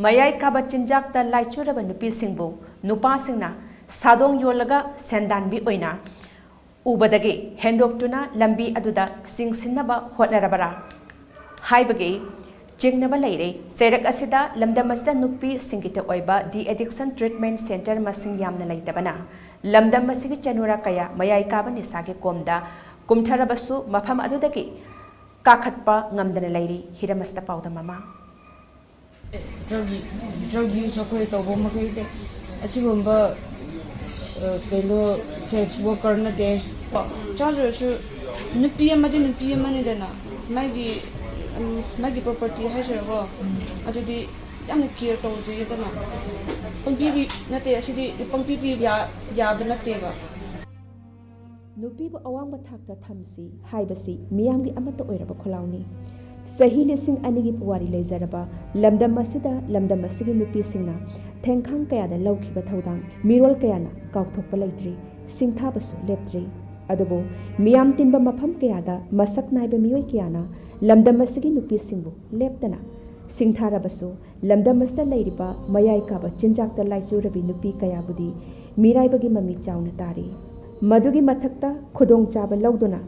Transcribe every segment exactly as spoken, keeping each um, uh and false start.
ꯃꯌꯥꯏ ꯀꯥꯕ ꯆꯤꯟꯖꯥꯛꯇ ꯂꯥꯏꯆꯨꯔꯕ ꯅꯨꯄꯤꯁꯤꯡꯕꯨ ꯅꯨꯄꯥꯁꯤꯡꯅ ꯁꯥꯗꯣꯡ ꯌꯣꯜꯂꯒ ꯁꯦꯟꯗꯥꯟꯕꯤ ꯑꯣꯏꯅ ꯎꯕꯗꯒꯤ ꯍꯦꯟꯗꯣꯛꯇꯨꯅ ꯂꯝꯕꯤ ꯑꯗꯨꯗ ꯆꯤꯡꯁꯤꯟꯅꯕ ꯍꯣꯠꯅꯔꯕꯔꯥ ꯍꯥꯏꯕꯒꯤ ꯆꯤꯡꯅꯕ ꯂꯩꯔꯦ꯫ ꯆꯩꯔꯛ ꯑꯁꯤꯗ ꯂꯝꯗꯝ ꯑꯁꯤꯗ ꯅꯨꯄꯤꯁꯤꯡꯒꯤꯇ ꯑꯣꯏꯕ ꯗꯤ ꯑꯦꯗꯤꯛꯁꯟ ꯇ꯭ꯔꯤꯠꯃꯦꯟ ꯁꯦꯟꯇꯔ ꯃꯁꯤꯡ ꯌꯥꯝꯅ ꯂꯩꯇꯕꯅ ꯂꯝꯗꯝ ꯑꯁꯤꯒꯤ ꯆꯅꯨꯔꯥ ꯀꯌꯥ ꯃꯌꯥꯏ ꯀꯥꯕ ꯅꯤꯁꯥꯒꯤ ꯀꯣꯝꯗ ꯀꯨꯝꯊꯔꯕꯁꯨ ꯃꯐꯝ ꯑꯗꯨꯗꯒꯤ ꯀꯥꯈꯠꯄ ꯉꯝꯗꯅ ꯂꯩꯔꯤ꯫ ꯍꯤꯔꯝ ꯑꯁꯤꯗ ꯄꯥꯎꯗꯝ ꯑꯃ꯫ ꯗ꯭ꯔꯒ ꯗ꯭ꯔꯒ ꯌꯨꯁ ꯑꯩꯈꯣꯏ ꯇꯧꯕ ꯃꯈꯩꯁꯦ ꯑꯁꯤꯒꯨꯝꯕ ꯀꯩꯅꯣ ꯁꯦꯛꯁ ꯋꯥꯔꯀꯔ ꯅꯠꯇꯦ꯫ ꯆꯥꯖꯔꯁꯨ ꯅꯨꯄꯤ ꯑꯃꯗꯤ ꯅꯨꯄꯤ ꯑꯃꯅꯤꯗꯅ ꯃꯥꯒꯤ ꯃꯥꯒꯤ ꯄ꯭ꯔꯣꯄꯔꯇꯤ ꯍꯥꯏꯁꯤꯔꯀꯣ꯫ ꯑꯗꯨꯗꯤ ꯌꯥꯝꯅ ꯀꯦꯌꯔ ꯇꯧꯖꯩꯗꯅ꯫ ꯄꯪꯄꯤꯕꯤ ꯅꯠꯇꯦ ꯑꯁꯤꯗꯤ ꯄꯪꯄꯤꯕꯤ ꯌꯥꯕ ꯅꯠꯇꯦꯕ꯫ ꯅꯨꯄꯤꯕꯨ ꯑꯋꯥꯡꯕ ꯊꯥꯛꯇ ꯊꯝꯁꯤ ꯍꯥꯏꯕꯁꯤ ꯃꯤꯌꯥꯝꯒꯤ ꯑꯃꯠꯇ ꯑꯣꯏꯔꯕ ꯈꯣꯜꯂꯥꯎꯅꯤ꯫ ꯆꯍꯤ ꯂꯤꯁꯤꯡ ꯑꯅꯤꯒꯤ ꯄꯨꯋꯥꯔꯤ ꯂꯩꯖꯔꯕ ꯂꯝꯗꯝ ꯑꯁꯤꯗ ꯂꯝꯗꯝ ꯑꯁꯤꯒꯤ ꯅꯨꯄꯤꯁꯤꯡꯅ ꯊꯦꯡꯈꯥꯡ ꯀꯌꯥꯗ ꯂꯧꯈꯤꯕ ꯊꯧꯗꯥꯡ ꯃꯤꯔꯣꯜ ꯀꯌꯥꯅ ꯀꯥꯎꯊꯣꯛꯄ ꯂꯩꯇ꯭ꯔꯤ, ꯁꯤꯡꯊꯥꯕꯁꯨ ꯂꯦꯞꯇ꯭ꯔꯤ꯫ ꯑꯗꯨꯕꯨ ꯃꯤꯌꯥꯝ ꯇꯤꯟꯕ ꯃꯐꯝ ꯀꯌꯥꯗ ꯃꯁꯛ ꯅꯥꯏꯕ ꯃꯤꯑꯣꯏ ꯀꯌꯥꯅ ꯂꯝꯗꯝ ꯑꯁꯤꯒꯤ ꯅꯨꯄꯤꯁꯤꯡꯕꯨ ꯂꯦꯞꯇꯅ ꯁꯤꯡꯊꯥꯔꯕꯁꯨ ꯂꯝꯗꯝ ꯑꯁꯤꯗ ꯂꯩꯔꯤꯕ ꯃꯌꯥꯏ ꯀꯥꯕ ꯆꯤꯟꯖꯥꯛꯇ ꯂꯥꯏꯆꯨꯔꯕꯤ ꯅꯨꯄꯤ ꯀꯌꯥꯕꯨꯗꯤ ꯃꯤꯔꯥꯏꯕꯒꯤ ꯃꯃꯤ ꯆꯥꯎꯅ ꯇꯥꯔꯤ꯫ ꯃꯗꯨꯒꯤ ꯃꯊꯛꯇ ꯈꯨꯗꯣꯡꯆꯥꯕ ꯂꯧꯗꯨꯅ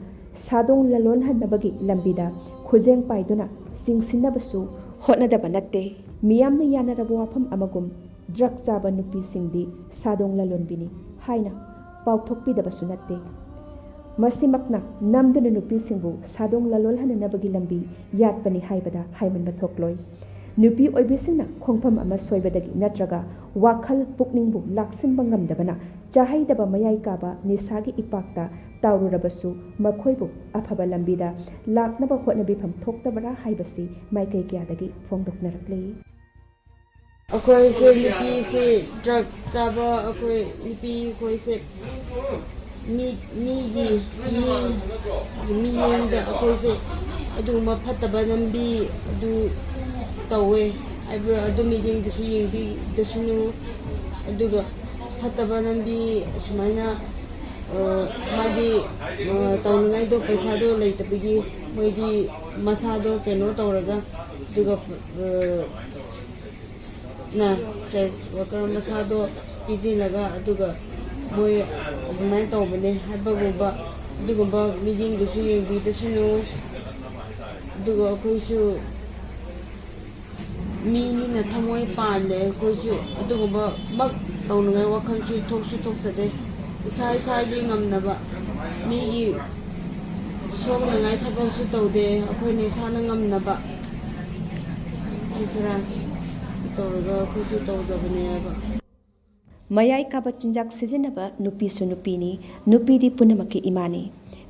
ꯁꯥꯗꯣꯡ ꯂꯂꯣꯟꯍꯟꯅꯕꯒꯤ ꯂꯝꯕꯤꯗ ꯈꯨꯖꯦꯡ ꯄꯥꯏꯗꯨꯅ ꯆꯤꯡꯁꯤꯟꯅꯕꯁꯨ ꯍꯣꯠꯅꯗꯕ ꯅꯠꯇꯦ꯫ ꯃꯤꯌꯥꯝꯅ ꯌꯥꯅꯔꯕ ꯋꯥꯐꯝ ꯑꯃꯒꯨꯝ ꯗ꯭ꯔꯒ ꯆꯥꯕ ꯅꯨꯄꯤꯁꯤꯡꯗꯤ ꯁꯥꯗꯣꯡ ꯂꯂꯣꯟꯕꯤꯅꯤ ꯍꯥꯏꯅ ꯄꯥꯎꯊꯣꯛꯄꯤꯗꯕꯁꯨ ꯅꯠꯇꯦ꯫ ꯃꯁꯤꯃꯛꯅ ꯅꯝꯗꯨꯅ ꯅꯨꯄꯤꯁꯤꯡꯕꯨ ꯁꯥꯗꯣꯡ ꯂꯂꯣꯟꯍꯟꯅꯅꯕꯒꯤ ꯂꯝꯕꯤ ꯌꯥꯠꯄꯅꯤ ꯍꯥꯏꯕꯗ ꯍꯥꯏꯃꯟꯕ ꯊꯣꯛꯂꯣꯏ꯫ ꯅꯨꯄꯤ ꯑꯣꯏꯕꯤꯁꯤꯡꯅ ꯈꯣꯡꯐꯝ ꯑꯃ ꯁꯣꯏꯕꯗꯒꯤ ꯅꯠꯇ꯭ꯔꯒ ꯋꯥꯈꯜ ꯄꯨꯛꯅꯤꯡꯕꯨ ꯂꯥꯛꯁꯤꯟꯕ ꯉꯝꯗꯕꯅ ꯆꯥꯍꯩꯗꯕ ꯃꯌꯥꯏ ꯀꯥꯕ ꯅꯤꯁꯥꯒꯤ ꯏꯄꯥꯛꯇ ꯇꯥꯎꯔꯨꯔꯕꯁꯨ ꯃꯈꯣꯏꯕꯨ ꯑꯐꯕ ꯂꯝꯕꯤꯗ ꯂꯥꯛꯅꯕ ꯍꯣꯠꯅꯕꯤꯐꯝ ꯊꯣꯛꯇꯕꯔꯥ ꯍꯥꯏꯕꯁꯤ ꯃꯥꯏꯀꯩ ꯀꯌꯥꯗꯒꯤ ꯐꯣꯡꯗꯣꯛꯅꯔꯛꯂꯤ꯫ ꯑꯩꯈꯣꯏꯁꯦ ꯅꯨꯄꯤꯁꯦ ꯗ꯭ꯔꯒ ꯆꯥꯕ ꯑꯩꯈꯣꯏ ꯅꯨꯄꯤ ꯑꯩꯈꯣꯏꯁꯦ ꯃꯤ ꯃꯤꯒꯤ ꯃꯤ ꯃꯤꯠꯌꯦꯡꯗ ꯑꯩꯈꯣꯏꯁꯦ ꯑꯗꯨꯒꯨꯝꯕ ꯐꯠꯇꯕ ꯂꯝꯕꯤ ꯑꯗꯨ ꯇꯧꯋꯦ ꯍꯥꯏꯕ ꯑꯗꯨ ꯃꯤꯠꯌꯦꯡꯗꯁꯨ ꯌꯦꯡꯕꯤꯗꯁꯅꯨ꯫ ꯑꯗꯨꯒ ꯐꯠꯇꯕ ꯂꯝꯕꯤ ꯑꯁꯨꯃꯥꯏꯅ ꯃꯥꯗꯤ ꯇꯧꯅꯤꯡꯉꯥꯏꯗꯣ ꯄꯩꯁꯥꯗꯣ ꯂꯩꯇꯕꯒꯤ ꯃꯣꯏꯗꯤ ꯃꯁꯥꯗꯣ ꯀꯩꯅꯣ ꯇꯧꯔꯒ ꯑꯗꯨꯒ ꯅ ꯁꯦꯛꯁ ꯋꯥꯔꯀꯔ ꯃꯁꯥꯗꯣ ꯄꯤꯁꯤꯜꯂꯒ ꯑꯗꯨꯒ ꯃꯣꯏ ꯑꯗꯨꯃꯥꯏꯅ ꯇꯧꯕꯅꯦ ꯍꯥꯏꯕꯒꯨꯝꯕ ꯑꯗꯨꯒꯨꯝꯕ ꯃꯤꯠꯌꯦꯡꯗꯨꯁꯨ ꯌꯦꯡꯕꯤꯗꯁꯅꯨ꯫ ꯑꯗꯨꯒ ꯑꯩꯈꯣꯏꯁꯨ ꯃꯤꯅꯤꯅ ꯊꯃꯣꯏ ꯄꯥꯜꯂꯦ꯫ ꯑꯩꯈꯣꯏꯁꯨ ꯑꯗꯨꯒꯨꯝꯕꯃꯛ ꯇꯧꯅꯉꯥꯏ ꯋꯥꯈꯜꯁꯨ ꯊꯣꯛꯁꯨ ꯊꯣꯛꯆꯗꯦ꯫ ꯏꯁꯥ ꯏꯁꯥꯒꯤ ꯉꯝꯅꯕ ꯃꯤꯒꯤ ꯁꯣꯛꯅꯉꯥꯏ ꯊꯕꯛꯁꯨ ꯇꯧꯗꯦ꯫ ꯑꯩꯈꯣꯏꯅ ꯏꯁꯥꯅ ꯉꯝꯅꯕ ꯍꯥꯏꯁꯤꯔꯥ ꯇꯧꯔꯒ ꯑꯩꯈꯣꯏꯁꯨ ꯇꯧꯖꯕꯅꯦ ꯍꯥꯏꯕ꯫ ꯃꯌꯥꯏ ꯀꯥꯕ ꯆꯤꯟꯖꯥꯛ ꯁꯤꯖꯤꯟꯅꯕ ꯅꯨꯄꯤꯁꯨ ꯅꯨꯄꯤꯅꯤ, ꯅꯨꯄꯤꯗꯤ ꯄꯨꯝꯅꯃꯛꯀꯤ ꯏꯃꯥꯅꯤ꯫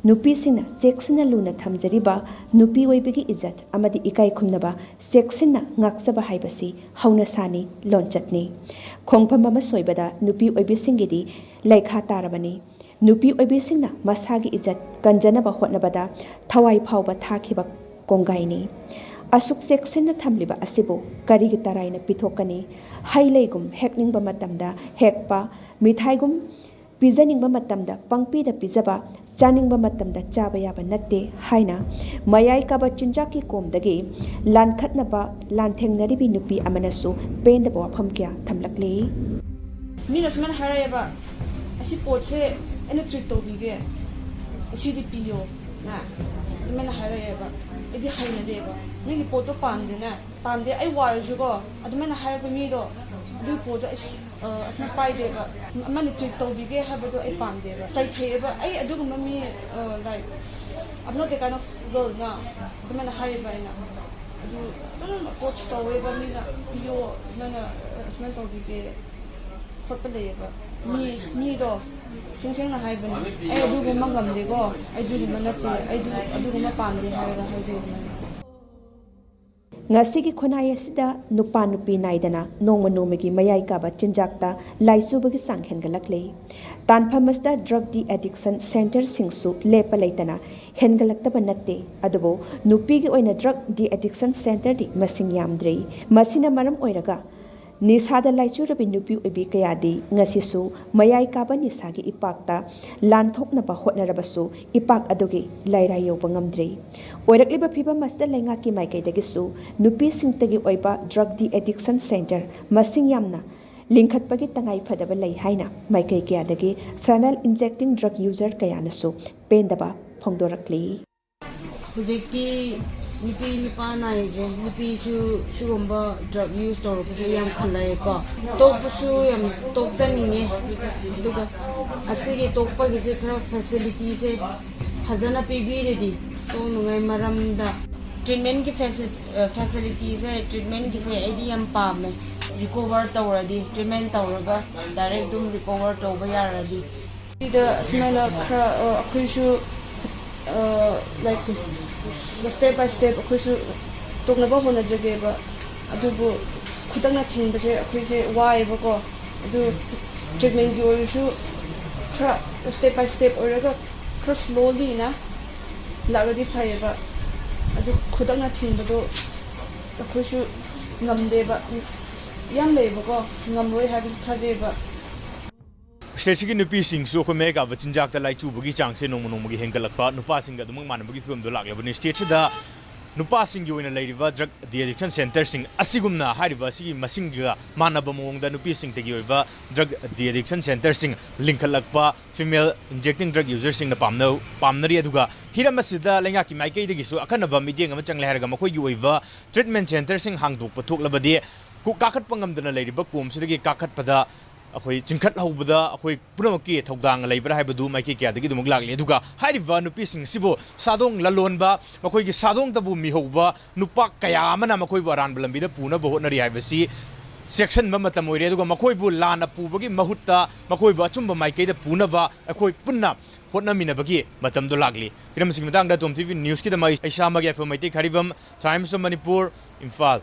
ꯅꯨꯄꯤꯁꯤꯡꯅ ꯆꯦꯛꯁꯤꯟꯅ ꯂꯨꯅ ꯊꯝꯖꯔꯤꯕ ꯅꯨꯄꯤ ꯑꯣꯏꯕꯒꯤ ꯏꯖꯠ ꯑꯃꯗꯤ ꯏꯀꯥꯏ ꯈꯨꯝꯅꯕ ꯆꯦꯛꯁꯤꯟꯅ ꯉꯥꯛꯆꯕ ꯍꯥꯏꯕꯁꯤ ꯍꯧꯅꯁꯥꯅꯤ, ꯂꯣꯟꯆꯠꯅꯤ꯫ ꯈꯣꯡꯐꯝ ꯑꯃ ꯁꯣꯏꯕꯗ ꯅꯨꯄꯤ ꯑꯣꯏꯕꯤꯁꯤꯡꯒꯤꯗꯤ ꯂꯩꯈꯥ ꯇꯥꯔꯕꯅꯤ꯫ ꯅꯨꯄꯤ ꯑꯣꯏꯕꯤꯁꯤꯡꯅ ꯃꯁꯥꯒꯤ ꯏꯖꯠ ꯀꯟꯖꯅꯕ ꯍꯣꯠꯅꯕꯗ ꯊꯋꯥꯏ ꯐꯥꯎꯕ ꯊꯥꯈꯤꯕ ꯀꯣꯡꯒꯥꯏꯅꯤ꯫ ꯑꯁꯨꯛ ꯆꯦꯛꯁꯤꯟꯅ ꯊꯝꯂꯤꯕ ꯑꯁꯤꯕꯨ ꯀꯔꯤꯒꯤ ꯇꯔꯥꯏꯅ ꯄꯤꯊꯣꯛꯀꯅꯤ? ꯍꯩ ꯂꯩꯒꯨꯝ ꯍꯦꯛꯅꯤꯡꯕ ꯃꯇꯝꯗ ꯍꯦꯛꯄ, ꯃꯤꯊꯥꯏꯒꯨꯝ ꯄꯤꯖꯅꯤꯡꯕ ꯃꯇꯝꯗ ꯄꯪꯄꯤꯗ ꯄꯤꯖꯕ, ꯆꯥꯅꯤꯡꯕ ꯃꯇꯝꯗ ꯆꯥꯕ ꯌꯥꯕ ꯅꯠꯇꯦ ꯍꯥꯏꯅ ꯃꯌꯥꯏ ꯀꯥꯕ ꯆꯤꯟꯖꯥꯛꯀꯤ ꯀꯣꯝꯗꯒꯤ ꯂꯥꯟꯈꯠꯅꯕ ꯂꯥꯟꯊꯦꯡꯅꯔꯤꯕꯤ ꯅꯨꯄꯤ ꯑꯃꯅꯁꯨ ꯄꯦꯟꯗꯕ ꯋꯥꯐꯝ ꯀꯌꯥ ꯊꯝꯂꯛꯂꯤ꯫ ꯃꯤꯅ ꯁꯨꯃꯥꯏꯅ ꯍꯥꯏꯔꯛꯑꯦꯕ, "ꯑꯁꯤ ꯄꯣꯠꯁꯦ ꯑꯩꯅ ꯇ꯭ꯔꯤꯠ ꯇꯧꯕꯤꯒꯦ, ꯑꯁꯤꯗꯤ ꯄꯤꯌꯣ" ꯅ ꯑꯗꯨꯃꯥꯏꯅ ꯍꯥꯏꯔꯛꯑꯦꯕ꯫ ꯑꯩꯗꯤ ꯍꯩꯅꯗꯦꯕ, "ꯅꯪꯒꯤ ꯄꯣꯠꯇꯣ ꯄꯥꯝꯗꯦꯅ, ꯄꯥꯝꯗꯦ ꯑꯩ ꯋꯥꯔꯁꯨꯀꯣ", ꯑꯗꯨꯃꯥꯏꯅ ꯍꯥꯏꯔꯛꯄ ꯃꯤꯗꯣ, ꯑꯗꯨꯒꯤ ꯄꯣꯠꯇꯣ ꯑꯩ ꯁꯨ- ꯑ, ꯑꯁꯨꯃꯥꯏꯅ ꯄꯥꯏꯗꯦꯕ꯫ ꯑꯃꯅ ꯇ꯭ꯔꯤꯠ ꯇꯧꯕꯤꯒꯦ ꯍꯥꯏꯕꯗꯣ ꯑꯩ ꯄꯥꯝꯗꯦꯕ, ꯆꯩꯊꯩꯑꯦꯕ꯫ ꯑꯩ ꯑꯗꯨꯒꯨꯝꯕ ꯃꯤ, ꯑ, like, I'm not that kind of girl ꯅ ꯑꯗꯨꯃꯥꯏꯅ ꯍꯥꯏꯌꯦꯕ ꯑꯩꯅ꯫ ꯑꯗꯨ ꯑꯗꯨꯝ ꯑꯦꯄ꯭ꯔꯣꯆ ꯇꯧꯋꯦꯕ ꯃꯤꯅ, "ꯄꯤꯌꯣ, ꯅꯪꯅ ꯑꯁꯨꯃꯥꯏꯅ ꯇꯧꯕꯤꯒꯦ" ꯈꯣꯠꯄ ꯂꯩꯌꯦꯕ꯫ ꯃꯤ ꯃꯤꯗꯣ ꯁꯦꯡ ꯁꯦꯡꯅ ꯍꯥꯏꯕꯅꯦ, "ꯑꯩ ꯑꯗꯨꯒꯨꯝꯕ ꯉꯝꯗꯦꯀꯣ, ꯑꯩ ꯑꯗꯨꯒꯨꯝꯕ ꯅꯠꯇꯦ, ꯑꯩ ꯑꯗꯨ- ꯑꯗꯨꯒꯨꯝꯕ ꯄꯥꯝꯗꯦ" ꯍꯥꯏꯔꯒ ꯍꯥꯏꯖꯩꯕ ꯑꯩꯅ꯫ ꯉꯁꯤꯒꯤ ꯈꯨꯟꯅꯥꯏ ꯑꯁꯤꯗ ꯅꯨꯄꯥ ꯅꯨꯄꯤ ꯅꯥꯏꯗꯅ ꯅꯣꯡꯃ ꯅꯣꯡꯃꯒꯤ ꯃꯌꯥꯏ ꯀꯥꯕ ꯆꯤꯟꯖꯥꯛꯇ ꯂꯥꯏꯆꯨꯕꯒꯤ ꯆꯥꯡ ꯍꯦꯟꯒꯠꯂꯛꯂꯤ꯫ ꯇꯥꯟꯐꯝ ꯑꯁꯤꯗ ꯗ꯭ꯔꯒ ꯗꯤ ꯑꯦꯗꯤꯛꯁꯟ ꯁꯦꯟꯇꯔꯁꯤꯡꯁꯨ ꯂꯦꯞꯄ ꯂꯩꯇꯅ ꯍꯦꯟꯒꯠꯂꯛꯇꯕ ꯅꯠꯇꯦ꯫ ꯑꯗꯨꯕꯨ ꯅꯨꯄꯤꯒꯤ ꯑꯣꯏꯅ ꯗ꯭ꯔꯒ ꯗꯤ ꯑꯦꯗꯤꯛꯁꯟ ꯁꯦꯟꯇꯔꯗꯤ ꯃꯁꯤꯡ ꯌꯥꯝꯗ꯭ꯔꯤ꯫ ꯃꯁꯤꯅ ꯃꯔꯝ ꯑꯣꯏꯔꯒ ꯅꯤꯁꯥꯗ ꯂꯥꯏꯆꯨꯔꯕꯤ ꯅꯨꯄꯤ ꯑꯣꯏꯕꯤ ꯀꯌꯥꯗꯤ ꯉꯁꯤꯁꯨ ꯃꯌꯥꯏ ꯀꯥꯕ ꯅꯤꯁꯥꯒꯤ ꯏꯄꯥꯛꯇ ꯂꯥꯟꯊꯣꯛꯅꯕ ꯍꯣꯠꯅꯔꯕꯁꯨ ꯏꯄꯥꯛ ꯑꯗꯨꯒꯤ ꯂꯥꯏꯔꯥꯏ ꯌꯧꯕ ꯉꯝꯗ꯭ꯔꯤ꯫ ꯑꯣꯏꯔꯛꯂꯤꯕ ꯐꯤꯕꯝ ꯑꯁꯤꯗ ꯂꯩꯉꯥꯛꯀꯤ ꯃꯥꯏꯀꯩꯗꯒꯤꯁꯨ ꯅꯨꯄꯤꯁꯤꯡꯇꯒꯤ ꯑꯣꯏꯕ drug de-addiction centre ꯃꯁꯤꯡ ꯌꯥꯝꯅ ꯂꯤꯡꯈꯠꯄꯒꯤ ꯇꯉꯥꯏ ꯐꯗꯕ ꯂꯩ ꯍꯥꯏꯅ ꯃꯥꯏꯀꯩ ꯀꯌꯥꯗꯒꯤ female injecting drug user ꯀꯌꯥꯅꯁꯨ ꯄꯦꯟꯗꯕ ꯐꯣꯡꯗꯣꯔꯛꯂꯤ꯫ ꯍꯧꯖꯤꯛꯇꯤ ꯅꯨꯄꯤ ꯅꯨꯄꯥ ꯅꯥꯏꯗ꯭ꯔꯦ꯫ ꯅꯨꯄꯤꯁꯨ ꯁꯤꯒꯨꯝꯕ drug use ꯇꯧꯔꯛꯄꯁꯦ ꯌꯥꯝ ꯈꯜꯂꯛꯑꯦꯀꯣ꯫ ꯇꯣꯛꯄꯁꯨ ꯌꯥꯝ ꯇꯣꯛꯆꯅꯤꯡꯉꯦ꯫ ꯑꯗꯨꯒ ꯑꯁꯤꯒꯤ ꯇꯣꯛꯄꯒꯤꯁꯦ ꯈꯔ facilityꯁꯦ ꯐꯖꯅ ꯄꯤꯕꯤꯔꯗꯤ ꯇꯣꯛꯅꯉꯥꯏ ꯃꯔꯝꯗ꯫ Treatmentꯀꯤ facilityꯁꯦ, treatmentꯀꯤꯁꯦ ꯑꯩꯗꯤ ꯌꯥꯝ ꯄꯥꯝꯃꯦ꯫ Recover ꯇꯧꯔꯗꯤ, treatment ꯇꯧꯔꯒ direct ꯑꯗꯨꯝ recover ꯇꯧꯕ ꯌꯥꯔꯗꯤ꯫ ꯁꯤꯗ ꯑꯁꯨꯃꯥꯏꯅ ꯈꯔ ꯑꯩꯈꯣꯏꯁꯨ like step by step ꯑꯩꯈꯣꯏꯁꯨ ꯇꯣꯛꯅꯕ ꯍꯣꯠꯅꯖꯒꯦꯕ꯫ ꯑꯗꯨꯕꯨ ꯈꯨꯗꯛꯅ ꯊꯤꯡꯕꯁꯦ ꯑꯩꯈꯣꯏꯁꯦ ꯋꯥꯏꯑꯦꯕꯀꯣ꯫ ꯑꯗꯨ treatmentꯀꯤ ꯑꯣꯏꯔꯁꯨ ꯈꯔ step by step ꯑꯣꯏꯔꯒ ꯈꯔ slowlyꯅ ꯂꯥꯛꯂꯗꯤ ꯐꯩꯌꯦꯕ꯫ ꯑꯗꯨ ꯈꯨꯗꯛꯅ ꯊꯤꯡꯕꯗꯣ ꯑꯩꯈꯣꯏꯁꯨ ꯉꯝꯗꯦꯕ꯫ ꯌꯥꯝ ꯂꯩꯌꯦꯕꯀꯣ, ꯉꯝꯔꯣꯏ ꯍꯥꯏꯕꯁꯨ ꯊꯥꯖꯩꯌꯦꯕ꯫ Stateꯁꯤꯒꯤ ꯅꯨꯄꯤꯁꯤꯡꯁꯨ ꯑꯩꯈꯣꯏ ꯃꯌꯥꯏ ꯀꯥꯕ ꯆꯤꯟꯖꯥꯛꯇ ꯂꯥꯏꯆꯨꯕꯒꯤ ꯆꯥꯡꯁꯦ ꯅꯣꯡꯃ ꯅꯣꯡꯃꯒꯤ ꯍꯦꯟꯒꯠꯂꯛꯄ, ꯅꯨꯄꯥꯁꯤꯡꯒ ꯑꯗꯨꯃꯛ ꯃꯥꯟꯅꯕꯒꯤ ꯐꯤꯕꯝꯗꯣ ꯂꯥꯛꯂꯕꯅꯤ꯫ Stateꯁꯤꯗ ꯅꯨꯄꯥꯁꯤꯡꯒꯤ ꯑꯣꯏꯅ ꯂꯩꯔꯤꯕ drug de-addiction centreꯁꯤꯡ ꯑꯁꯤꯒꯨꯝꯅ ꯍꯥꯏꯔꯤꯕ ꯑꯁꯤꯒꯤ ꯃꯁꯤꯡꯒ ꯃꯥꯟꯅꯕ ꯃꯑꯣꯡꯗ ꯅꯨꯄꯤꯁꯤꯡꯇꯒꯤ ꯑꯣꯏꯕ drug de-addiction centreꯁꯤꯡ ꯂꯤꯡꯈꯠꯂꯛꯄ, female injecting drug userꯁꯤꯡꯅ ꯄꯥꯝꯅ-, ꯄꯥꯝꯅꯔꯤ꯫ ꯑꯗꯨꯒ ꯍꯤꯔꯝ ꯑꯁꯤꯗ ꯂꯩꯉꯥꯛꯀꯤ ꯃꯥꯏꯀꯩꯗꯒꯤꯁꯨ ꯑꯈꯟꯅꯕ ꯃꯤꯠꯌꯦꯡ ꯑꯃ ꯆꯪꯂꯦ ꯍꯥꯏꯔꯒ ꯃꯈꯣꯏꯒꯤ ꯑꯣꯏꯕ treatment centreꯁꯤꯡ ꯍꯥꯡꯗꯣꯛꯄ ꯊꯣꯛꯂꯕꯗꯤ ꯀꯥꯈꯠꯄ ꯉꯝꯗꯅ ꯂꯩꯔꯤꯕ ꯀꯣꯝꯁꯤꯗꯒꯤ ꯀꯥꯈꯠꯄꯗ ꯑꯩꯈꯣꯏ ꯆꯤꯡꯈꯠꯍꯧꯕꯗ ꯑꯩꯈꯣꯏ ꯄꯨꯝꯅꯃꯛꯀꯤ ꯊꯧꯗꯥꯡ ꯂꯩꯕ꯭ꯔꯥ ꯍꯥꯏꯕꯗꯨ ꯃꯥꯏꯀꯩ ꯀꯌꯥꯗꯒꯤ ꯑꯗꯨꯃꯛ ꯂꯥꯛꯂꯤ꯫ ꯑꯗꯨꯒ ꯍꯥꯏꯔꯤꯕ ꯅꯨꯄꯤꯁꯤꯡ ꯑꯁꯤꯕꯨ ꯁꯥꯗꯣꯡ ꯂꯂꯣꯟꯕ, ꯃꯈꯣꯏꯒꯤ ꯁꯥꯗꯣꯡꯇꯕꯨ ꯃꯤꯍꯧꯕ ꯅꯨꯄꯥ ꯀꯌꯥ ꯑꯃꯅ ꯃꯈꯣꯏꯕꯨ ꯑꯔꯥꯟꯕ ꯂꯝꯕꯤꯗ ꯄꯨꯅꯕ ꯍꯣꯠꯅꯔꯤ ꯍꯥꯏꯕꯁꯤ ꯆꯦꯛꯁꯤꯟꯕ ꯃꯇꯝ ꯑꯣꯏꯔꯦ꯫ ꯑꯗꯨꯒ ꯃꯈꯣꯏꯕꯨ ꯂꯥꯟꯅ ꯄꯨꯕꯒꯤ ꯃꯍꯨꯠꯇ ꯃꯈꯣꯏꯕꯨ ꯑꯆꯨꯝꯕ ꯃꯥꯏꯀꯩꯗ ꯄꯨꯅꯕ ꯑꯩꯈꯣꯏ ꯄꯨꯟꯅ ꯍꯣꯠꯅꯃꯤꯟꯅꯕꯒꯤ ꯃꯇꯝꯗꯣ ꯂꯥꯛꯂꯤ꯫ ꯍꯤꯔꯝꯁꯤꯒꯤ ꯃꯇꯥꯡꯗ Tom TV Newsꯀꯤꯗꯃꯛ ꯑꯩ ꯏꯁꯥꯃꯛ ꯌꯥꯏꯐ Meitei ꯈꯥꯔꯤꯕꯝ, Times of Manipur, Imphal.